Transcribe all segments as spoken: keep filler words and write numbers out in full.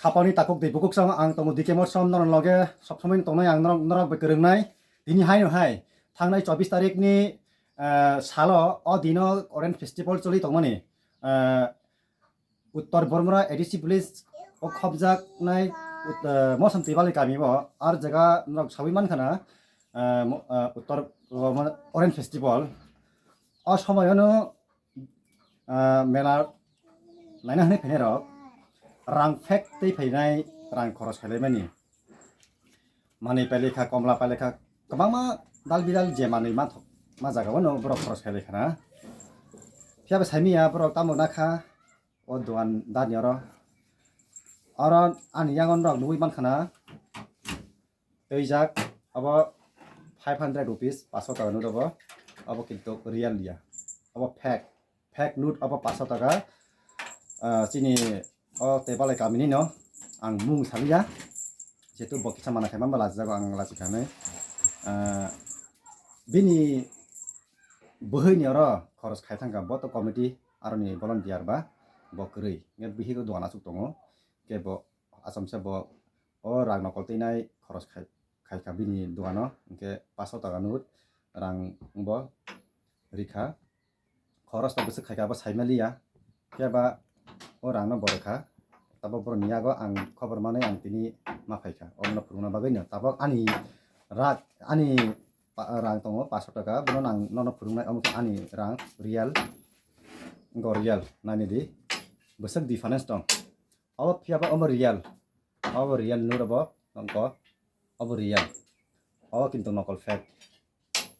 Khapangni takhuk twi bukhuk song ang tongo D K Motsom norok loge sob somoi tongnai ang norok, norok bai kwrwngnai. Tini haino hai thangnai chobbish tarikh ni, eh, salo o dino Orange Festival choli tongmani. Eh, Uttor Bormura A D C village o khopjaknai ut-, eh, Motsom Twibali kami o ar jaga norok sawi mankha na, eh, mo-, eh, Uttor Bormura Orange Festival. O somoyono ah, mela naina hwnwi phainairok rang phek tei phainai rang khoros khailaimani. Manwi pailai kha, komla pailai kha, kwbangma dal bidal je manwi manthok ma jaga o no borok khoros khailai kha na. Phiya bo saimanya borok tamo na kha o dogan darni oro. Oro ani yango norok nugwi mankha na. Twijak abo five hundred rupees, paso taka note abo, abo kintu real ya, abo fake, fake note abo paso taka. Ah, chini o Twibali kamini no ang mung saliya, jehetu bo kisa mana khaima ba lachijago ang lachi khanai. Ah, bini bwhwini oro khoros khai thangkha, bo to committee aroni volunteer ba, bo kwrwi, nge bihik dogan aswk tongo, khe bo asomsa bo o rang nokol twinai khoros khai, khaikha bini dogano, hwnkhe paso taka note rang bo rikha. Khoros to bwswk khaikha abo saimaliya, phiya ba o rangno bo rwkha. Tabok boroni yago ang khobor manwi ang tini ma phaikha, omono phwrwngna bagwino. Tabok ani rak, ani pa-, rang tongo paso taka, bono nang nono phwrwngnai, omo khe ani rang real, go real, naini di, bwswk difference tong. Abo phiya ba omo real. Abo real note abo nokol. Abo real. Abo kintu nokol fake.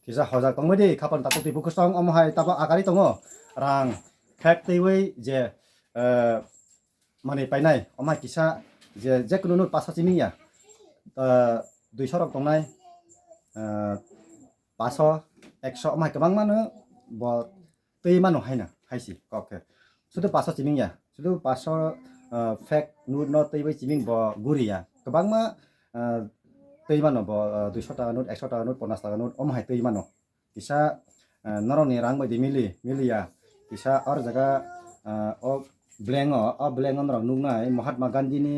Kisa hojak tongmani di, khapang takhuk twi bukhuk song omo hai tabo akari tongo. Rang fake twiwi je, eh, manwi painai. Omo hai kisa je, je kunu note paso chiming ya. Eh, duiso rok tongnai. Eh, paso, ekso omo hai kwbangma no bo twi mano haino, hai si kok khe. Sudu paso chiming ya, sudu paso, ah, fake note no twi bai chiming bo guri ya. Kwbangma, ah, twi mano bo, ah, duiso taka note, ekso taka note, ponchash taka note, omo hai twi mano. Kisa, ah, norok ni rang bai di mili, mili ya. Kisa or jaga, ah, o blank o, o blank o norok nuknai Mahatma Gandhi ni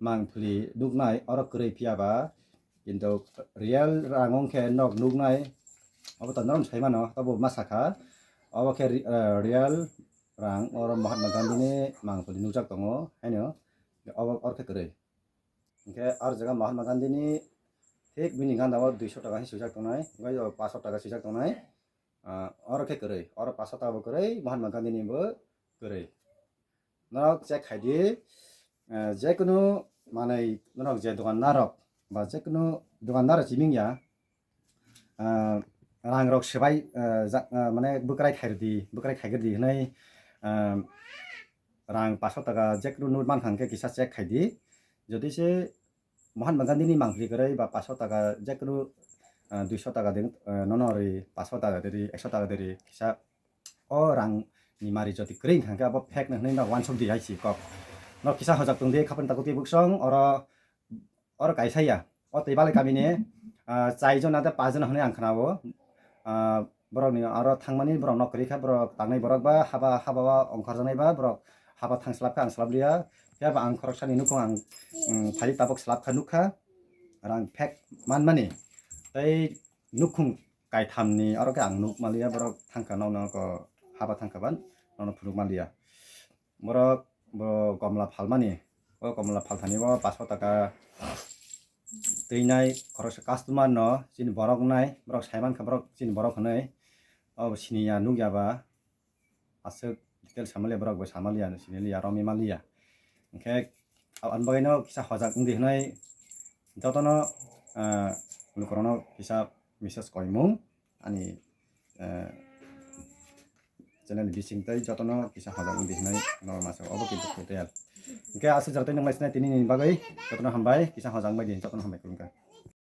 mangpili nuknai, oro kwrwi phiya ba. Kintu real rang wng khe nok nuknai, obo to norok sai mano, obo ma sakha. Obo khe re-, eh, real rang, oro Mahatma Gandhi ni mangpili nukjak tongo, haino obo oro khe kwrwi. Hinkhe ar jaga Mahatma Gandhi ni thik bini ganda o duiso taka hinwi swijak tongnai, hinkhe o paso taka swijak tongnai. Ah, oro khe kwrwi, oro paso taka bo kwrwi, Mahatma Gandhi ni bo kwrwi. Norok check khai di, eh, jekunu manwi norok je dogan narok ba jekunu dogan narok chiming ya, ah, rang rok swbai, eh, ja-, eh, mane bwkrai khai rwdi, bwkrai khai rwdi hwnwi, ah, rang paso taka jekunu note mankha hwnkhe kisa check khai di. Jodi se Mahatma Gandhi ni mangpili kwrwi ba paso taka jekunu, ah, duiso taka de, ah, nono ri, paso taka de ri, ekso taka de ri, kisa o rang ni mari jodi kwrwi wngkha hwnkhe abo fake no hwnwi no wansuk di hai si kok. No kisa hojak tong di, khapang takhuk twi bukhuk song oro, oro kaisa ya. O Twibali kami ni, ah, chai jona tei pas jona hwnwi ang khna o. Ah, borok ni aro thangmani borok nok kwrwi kha, borok tangnai borok ba haba, haba o ongkhor jaknai ba borok haba thang slap kha, ang slap liya. Phiya ba ang khoroksa ni nukhung ang, mm, phai tabok slap kha nukha. Rang fake manmani. Tei nukhung kaitham ni oro khe ang nuk maliya, borok thangkha, nono ko haba thangkha ban, nono phunuk maliya. Borok bo komla phalmani, o komla phalthani o paso taka twinai khoroksa customer no chini borok wngnai, borok sai mankha borok chini borok hwnwi, o siniya nukya ba aswk detail samaliya, borok bo samaliya, siniliya, romwi maliya. Hinkhe aboni bagwino kisa hojak wngdi hwnwi jotono, ah, lukurokno kisa message koimung ani, eh, channel ni bising tei jotono kisa hojak wngdi hwnwi norok masa obo kintu hotel. Hinkhe aswk jora tei nuknai sinai tini ni bagwi jotono hambai, kisa hojak wngbai di, jotono hambai khulumkha.